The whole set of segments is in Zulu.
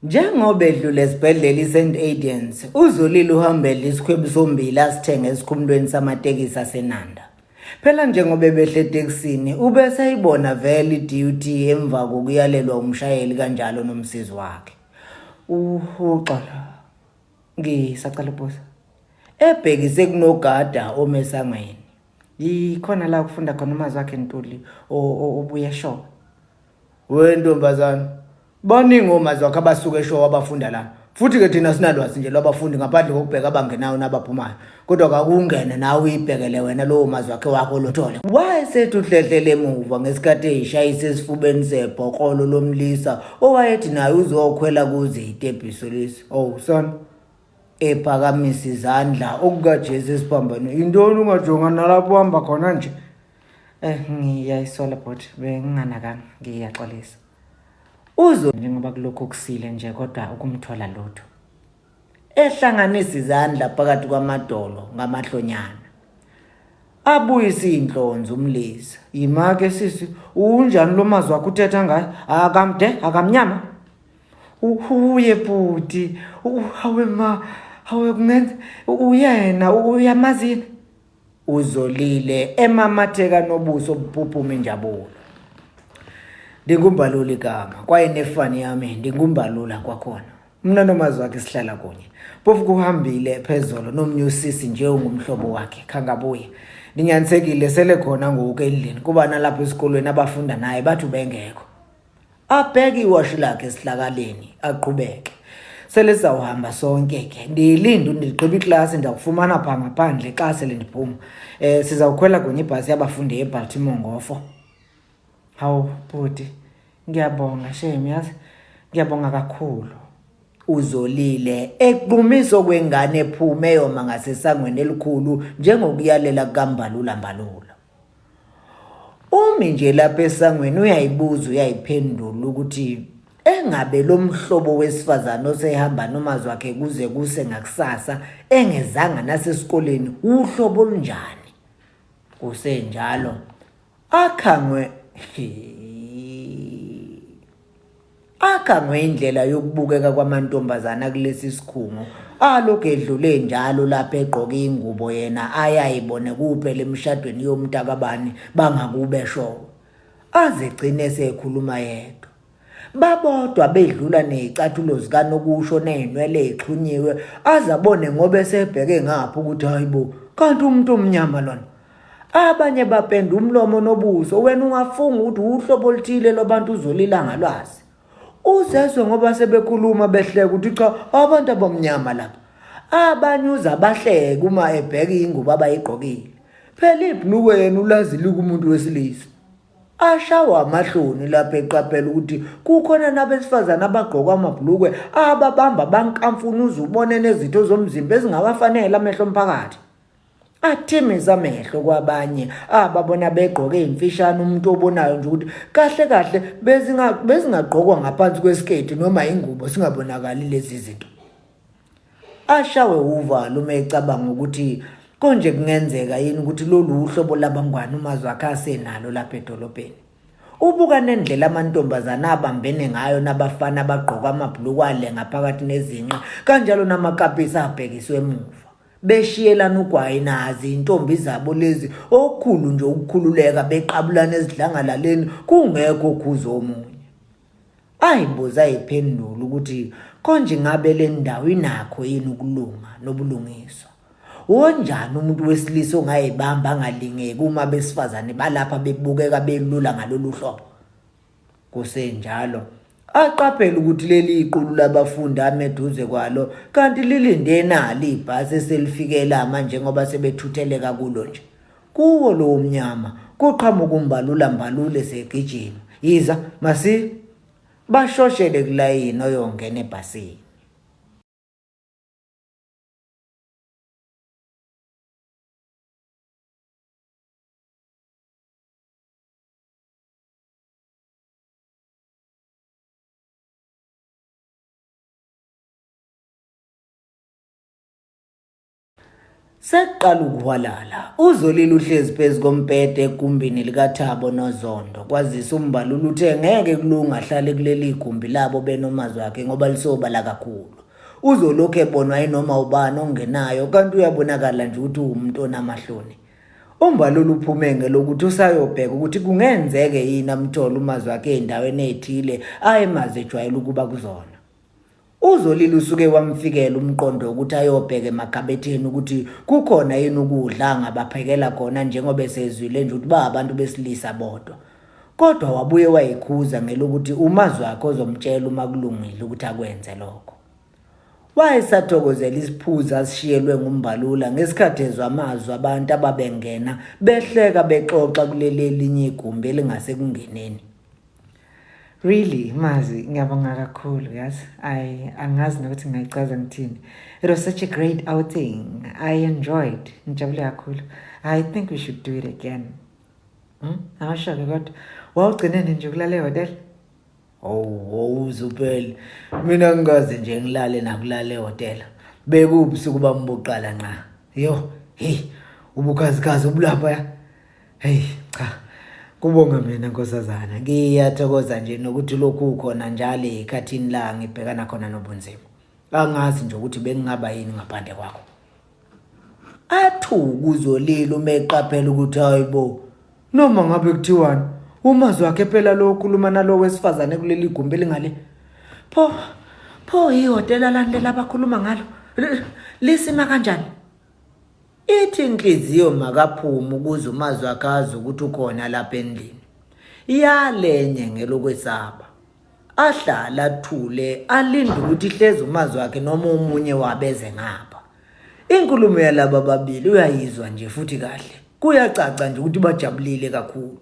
Njengoba edlula esibhedlela i-St Aidan's, uZolile uhambele isikhwebu sombila asithenge esikhumulweni samatekisi aseNanda. Phela njengoba ebehle etekisini, ubeseyibona vele i-DUT emva kokuyalelwa umshayeli kanjalo nomsizi wakhe. Uxolo. Ngisacela ukubuza. Ebhekise kunogada omesangweni. Yikhona la kufunda khona umazwi wakhe Ntuli obuye eshowe. We ntombazana, baningi omazi wakhe abasuke eshowe abafunda la. Futhi-ke thina sinalwazi nje lwabafundi ngaphandle kokubheka abangenayo nabaphumayo. Kodwa kakungene nawe uyibhekele wena lowo mazwi wakhe wakho lothole. Wayesethi uhlehlele emuva ngesikhathi eyishayisa esifubeni sebhokolo lomlisa owayethi naye uzokhwela kuze itebhiso lesi. Oh son. Ephakamisa izandla okukaJesu esiphambano. Yintoni ungajonga nalapho uhamba khona nje? Ngiyayisola bhuti, benginganakanga, ngiyaxolisa. Uzo njengoba kulokhu kusile nje kodwa ukumthola lutho. Ehlanganisa izandla phakathi kwamadolo ngamahlonyana. Abuyise iy'nhlonzi umlisa. Yima-ke sisi, unjani lo mazwi wakho uthetha ngayo? Akamde, akamnyama. Uye bhuti, hawe ma, hawe kungenza, uyena, uyamazi yini? Uzolile emamatheka nobuso obuphuphuma injabulo. Ndingumbalula igama kwaye nefani yami ndingumbalula kwakhona. Mna nomazwi wakhe sihlala kunye. Phofu kuhambile phezolo nomnye usisi nje ongumhlobo wakhe khangabuye. Ndinyanyisekile sele khona ngoku endlini kuba nalapha esikolweni abafunda naye bathi ubengekho. Abheke iwashi lakhe esihlakaleni aqhubeke. Sele sizawuhamba sonke ke. Ndiyilinde ndigqiba iklasi ndakufumana pha ngaphandle xa sele ndiphuma. Sizawukhwela kunye ibhasi yabafundi eBaltimore ngofo. Hawu bhuti, ngiyabonga shame yazi. Ngiyabonga kakhulu. Uzolile eqhumisa okwengane ephume yoma ngasesangweni elikhulu njengokuyalela kukaMbalula Mbalula. Umi nje lapha esangweni uyayibuza uyayiphendula ukuthi engabe lo mhlobo wesifazane osehamba nomazwi wakhe kuze kuse ngakusasa engezanga nasesikoleni uhlobo olunjani. Kusenjalo akhangwe akhangwe indlela yokubukeka kwamantombazana kulesi sikhungo alokhu edlule njalo lapha egqoke ingubo yena ayayibone kuphela emshadweni yomntakabani bangakube showe azegcine esekhuluma yedwa. Babodwa bedlula nezicathulo zikanokusho nezinwele ezixhunyiwe azabone ngoba esebheke ngapha ukuthi hayibo kanti umuntu omnyama lona. Abanye bapenda umlomo nobuso wena ungafunga ukuthi uhlobo oluthile lwabantu uzolila ngalwazi. Uzezwe ngoba sebekhuluma behleka ukuthi cha abantu abamnyama lapha. Abanye uza bahleke uma ebheka ingubo abayigqokile. Phela ibhulukwe yena ulazi likumuntu wesilisa. Ashawa amahloni lapho eqaphela ukuthi kukhona nabesifazane abagqoka amabhulukwe ababamba bankamfuna uze ubone nezitho zomzimba ezingawafanele amehlo omphakathi. Athimisa amehlo kwabanye ababona begqoke imfishane umuntu obonayo nje ukuthi kahle kahle bezingagqokwa ngaphansi kwesiketi noma ingubo singabonakali lezi zinto. Ashawe uvalo uma ecabanga ukuthi konje kungenzeka yini ukuthi lolu uhlobo labangwane umazwi akhe asenalo lapha edolobheni. Ubuka nendlela amantombazane abambene ngayo nabafana abagqoka amabhuluku alenga phakathi nezinqa kanjalo namakapisi abhekiswe emuva. Beshiyelana ugwayi nazi intombi zabo lezi okukhulu nje ukukhululeka beqabulana ezidlangalaleni kungekho okhuza omunye. Ayibuza ayiphendula ukuthi konje ngabe le ndawo inakho yini ukulunga nobulungiswa. Wonjani umuntu wesilisa ongayibamba angalingeki uma besifazane balapha bebukeka belula ngalolu hlobo. Kusenjalo aqaphele ukuthi leli iqulu labafundi ame eduze kwalo kanti lilinde nali ibhasi eselifikela manje ngoba sebethutheleka kulo nje. Kuwo lowo mnyama kuqhamuka umbalula mbalule segijima. Yiza masi bashoshele kulayini oyongena ebhasini. Sekuqala ukuhwalala, uZolile uhlezi phezu kombhede egumbini likaThabo noZondo. Kwazise uMbalula uthe ngeke kulunga ahlale kuleli gumbi labo benomazwi wakhe ngoba lisobala kakhulu. Uzolokhu ebonwa yinoma ubani ongenayo kanti uyabonakala nje ukuthi uwumuntu onamahloni. UMbalula uphume ngelokuthi usayobheka ukuthi kungenzeke yini amthole umazwi wakhe ey'ndaweni ey'thile ayemazi ejwayele ukuba kuzona. UZolile usuke wamfikela umqondo wokuthi ayobheka emakhabetheni ukuthi kukhona yini ukudla angabaphekela khona njengoba esezwile nje ukuthi ba abantu besilisa bodwa. Kodwa wabuye wayikhuza ngelokuthi umazwi wakhe ozomtshela uma kulungile ukuthi akwenze lokho. Wayesathokozela isiphuzo asishiyelwe nguMbalula ngesikhathi ezwa amazwi abantu ababengena behleka bexoxa kuleli elinye igumbi elingasekungeneni. Really, Mazi, ngiyabonga kakhulu, yazi. I angazi nokuthi ngingayichaza ngithini. It was such a great outing. I enjoyed. Ngijabule kakhulu. I think we should do it again. Hmm? Awasho-ke kodwa. Wawugcinene nje ukulala ehhotela? Owu, wowuze uphele. Mina ngikaze nje ngilale nakulala ehhotela. Bekuwubusuku bami bokuqala nqa. Yo, hey, ubukhazikhazi obulapha ya. Hey, cha. Kubonga mina nkosazana. Ngiyathokoza nje nokuthi lokhu ukhona njalo ekhathini la ngibhekana khona nobunzima. Angazi nje ukuthi bengingaba yini ngaphandle kwakho. Athuke uZolile uma eqaphela ukuthi hayibo noma ngabe kuthiwani umazwi wakhe phela lo okhuluma nalo wesifazane kuleli gumbi elingale. Pho pho ihhotela lani leli abakhuluma ngalo lisima kanjani? Ithi inhliziyo makaphume ukuze umazwi akhe azi ukuthi ukhona lapha endlini. Yalenye ngelokwesaba. Ahlala athule alinde ukuthi hlezi umazwi wakhe noma omunye wabeze ngapha. Inkulumo yalaba babili uyayizwa nje futhi kahle. Kuyacaca nje ukuthi bajabulile kakhulu.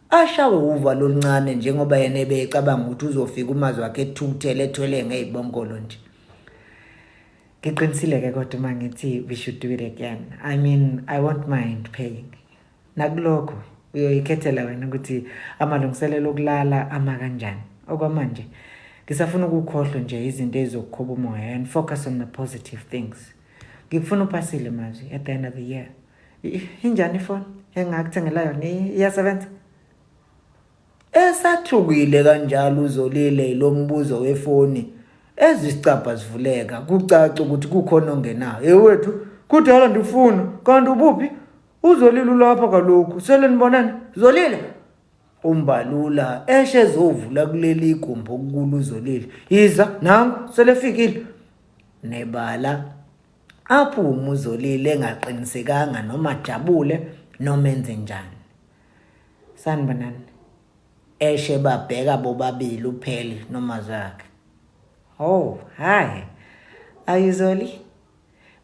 Ashawe uvalo oluncane njengoba yena ebecabanga ukuthi uzofika umazwi wakhe ethukuthele ethwele ngezibonkolo nje. Ngiqinisile-ke kodwa uma ngithi we should do it again. I mean, I won't mind paying. Nakulokho uyoyikhethela wena ukuthi amalungiselelo okulala ama kanjani. Okwamanje ngisafuna ukukhohlwa nje izinto ezizokukhoba umoya and focus on the positive things. Ngikufuna uphasile Mazwi at the end of the year. Injani ifoni engakuthengela yona iyasebenza? Esathukile kanjalo uZolile yilo mbuzo wefoni ezwa isicabha sivuleka kucaca ukuthi kukhona ongenayo. Hey wethu kudala ndifuna kanti ubuphi? UZolile ulapha kaloku sele nibonene. Zolile uMbalula eshe ezovula kuleli igumbi okukulo uZolile. Yiza nangu selefikile. Nebala aphume uZolile engaqinisekanga noma ajabule noma enze njani. Sanibonani. Eshe babheka bobabili uPheli nomazwi akhe. Oh, hi. Are you Zoli?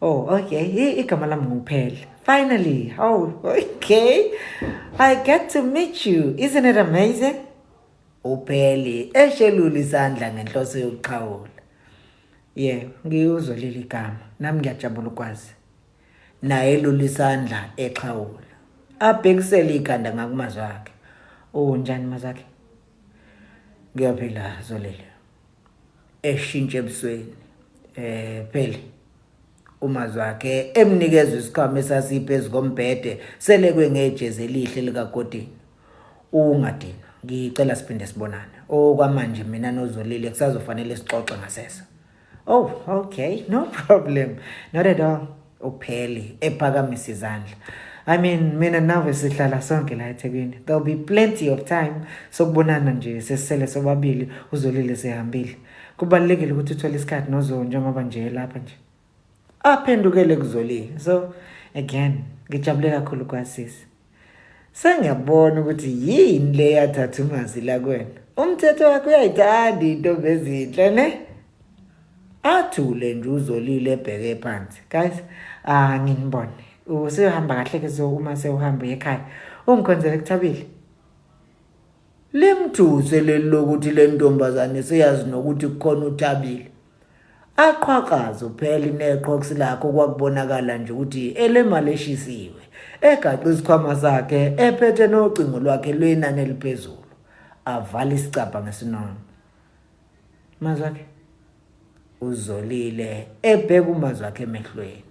Oh, okay. Igama lami nguPheli. Finally. Oh, okay. I get to meet you. Isn't it amazing? UPheli eshelula isandla ngenhloso yokuxhawula. Yebo, ngiyuzolile igama. Nami ngiyajabula ukwazi. Naye elula isandla exhawula. Abhekisele ikhanda ngakumazwi akhe. Oh, njani mazakhe? Ngiyaphila Zolile. Eshintshe ebusweni. Pheli umazwi wakhe emnikeza isikhwama esasiphezu kombhede selekwe ngejezi elihle likakotini. Ungadinwa, ngicela siphinde sibonane. Okwamanje mina noZolile kusazofanele sixoxe ngasese. Oh, okay. No problem. Not at all. UPheli ephakamisa izandla. I mean, mina nawe sihlala sonke la eThekwini. There'll be plenty of time sokubonana nje sesisele sobabili uZolile sehambile. Kubalulekile ukuthi uthole isikhathi noZo njengoba nje lapha nje. Aphendukele kuZolile. So, again, ngijabule kakhulu kwasisi. Sengiyabona ukuthi yini le yathatha umazi la kuwena. Umthetho wakho uyayithanda intombi ezinhle ne? Athule nje uZolile ebheke phansi. Guys, ah nginibone. Usuyohamba kahle ke so uma sewuhamba uye ekhaya. Ungikhonzele kuthabile. Limthuse leli lokuthi le ntombazane seyazi nokuthi kukhona uThabile. Aqhwaqhaze uphela ineqhoks lakhe okwakubonakala nje ukuthi elemali eshisiwe. Egaqa isikhwama sakhe ephethe nocingo lwakhe lwenani eliphezulu. Avala isicabha ngesinono. Mazwakhe. UZolile ebheka umazwi wakhe emehlweni.